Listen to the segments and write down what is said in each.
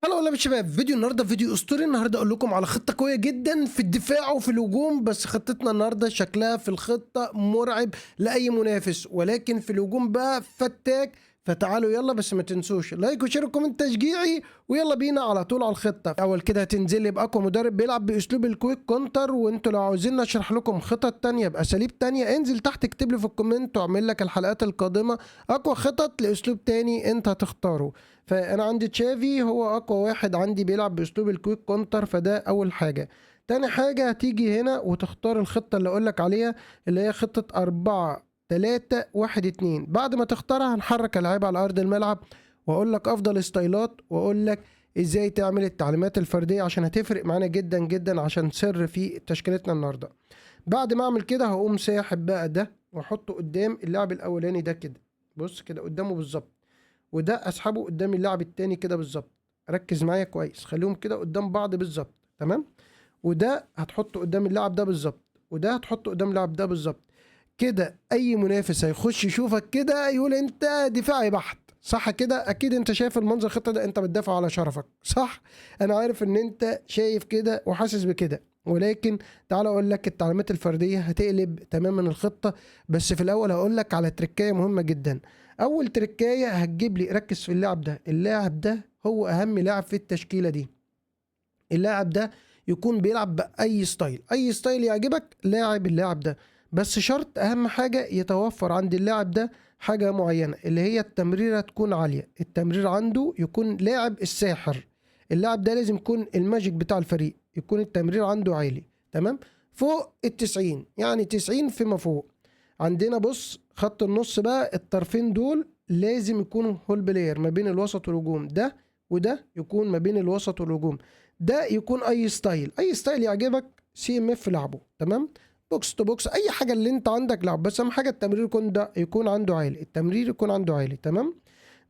هلا والله بالشباب، فيديو النهارده فيديو اسطوري. النهارده اقول لكم على خطه قوية جدا في الدفاع وفي الهجوم، بس خطتنا النهارده شكلها في الخطة مرعب لاي منافس، ولكن في الهجوم بقى فتاك. فتعالوا يلا، بس ما تنسوش like و share و comment تشجيعي، ويلا بينا على طول على الخطة. اول كده هتنزل لي باقوى مدرب بيلعب باسلوب ال quick counter، وانتوا لو عاوزين اشرح لكم خطط تانية باساليب تانية انزل تحت اكتب لي في ال comment واعمل لك الحلقات القادمة اقوى خطط لاسلوب تاني انت هتختاره. فانا عندي تشافي هو اقوى واحد عندي بيلعب باسلوب ال quick counter، فده اول حاجة. تاني حاجة هتيجي هنا وتختار الخطة اللي اقولك عليها اللي هي خطه 4-3-1-2. بعد ما تختارها هنحرك اللعيبة على ارض الملعب، واقول لك افضل ستايلات، واقول لك ازاي تعمل التعليمات الفردية عشان هتفرق معانا جدا جدا، عشان سر في تشكيلتنا النهارده. بعد ما اعمل كده هقوم ساحب بقى ده واحطه قدام اللاعب الاولاني ده كده، بص كده قدامه بالظبط، وده اسحبه قدام اللاعب التاني كده بالظبط. ركز معايا كويس، خليهم كده قدام بعض بالظبط، تمام؟ وده هتحطه قدام اللاعب ده بالظبط، وده هتحطه قدام اللاعب ده بالظبط كده. اي منافس هيخش يشوفك كده يقول انت دفاعي بحت، صح كده؟ اكيد انت شايف المنظر الخطة ده، انت بتدافع على شرفك، صح؟ انا عارف ان انت شايف كده وحاسس بكده، ولكن تعال اقول لك التعليمات الفردية هتقلب تماما الخطة. بس في الاول هقول لك على تركايه مهمة جدا. اول تركايه هتجيب لي، ركز في اللاعب ده، اللاعب ده هو اهم لاعب في التشكيلة دي. اللاعب ده يكون بيلعب باي style، اي style يعجبك لاعب اللاعب ده، بس شرط اهم حاجة يتوفر عند اللاعب ده حاجة معينة اللي هي التمريره تكون عالية، التمرير عنده يكون لاعب الساحر. اللاعب ده لازم يكون ال magic بتاع الفريق، يكون التمرير عنده عالي، تمام؟ فوق 90، يعني 90 فيما فوق. عندنا بص خط النص بقى، الطرفين دول لازم يكونوا hole player ما بين الوسط والهجوم، ده وده يكون ما بين الوسط والهجوم، ده يكون اي style، اي style يعجبك CMF لعبه، تمام؟ box to box، اي حاجة اللي انت عندك لعب، بس اهم حاجة التمرير يكون ده يكون عنده عالي، التمرير يكون عنده عالي، تمام؟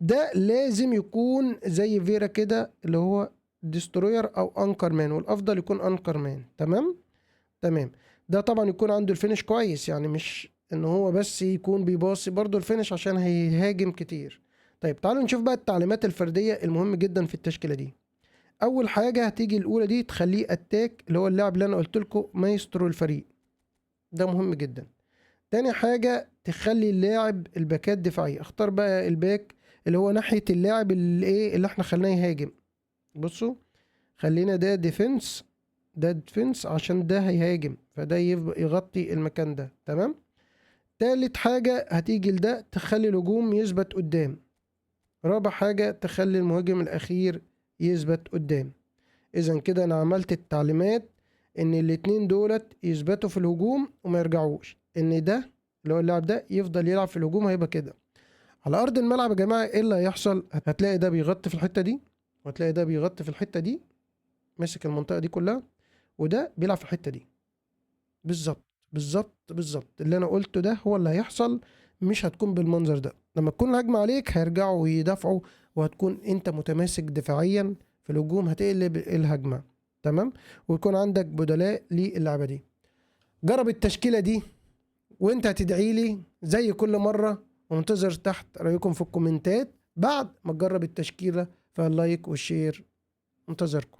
ده لازم يكون زي فيرا كده اللي هو destroyer او anchor man، والافضل يكون anchor man، تمام؟ تمام. ده طبعا يكون عنده ال finish كويس، يعني مش ان هو بس يكون بيباصي، برضو ال finish عشان هيهاجم كتير. طيب تعالوا نشوف بقى التعليمات الفردية المهم جدا في التشكيلة دي. اول حاجة هتيجي الاولى دي تخليه attack، اللي هو اللاعب اللي انا قلت لكم مايسترو الفريق، ده مهم جدا. تاني حاجة تخلي اللاعب الباكات دفاعية، اختار بقى ال back اللي هو ناحية اللاعب اللي ايه اللي احنا خليناه يهاجم. بصوا خلينا ده defense، ده defense عشان ده هيهاجم، فده يغطي المكان ده، تمام؟ تالت حاجة هتيجي لده تخلي الهجوم يثبت قدام. رابع حاجة تخلي المهاجم الأخير يثبت قدام. إذا كده أنا عملت التعليمات إن الاتنين دولت يثبتوا في الهجوم وما يرجعوش، إن ده اللي هو اللاعب ده يفضل يلعب في الهجوم. هيبقى كده على أرض الملعب يا جماعة. إيه اللي هيحصل؟ هتلاقي ده بيغطي في الحتة دي، وهتلاقي ده بيغطي في الحتة دي، ماسك المنطقة دي كلها، وده بيلعب في الحتة دي بالظبط بالظبط بالظبط. اللي انا قلته ده هو اللي هيحصل، مش هتكون بالمنظر ده. لما تكون الهجمة عليك هيرجعوا ويدافعوا، وهتكون انت متماسك دفاعيا في الهجوم، هتقلب الهجمة، تمام؟ ويكون عندك بدلاء للعبة دي. جرب التشكيلة دي وانت هتدعي لي زي كل مرة، ومنتظر تحت رأيكم في الكومنتات بعد ما تجرب التشكيلة، فال like وال share منتظركم.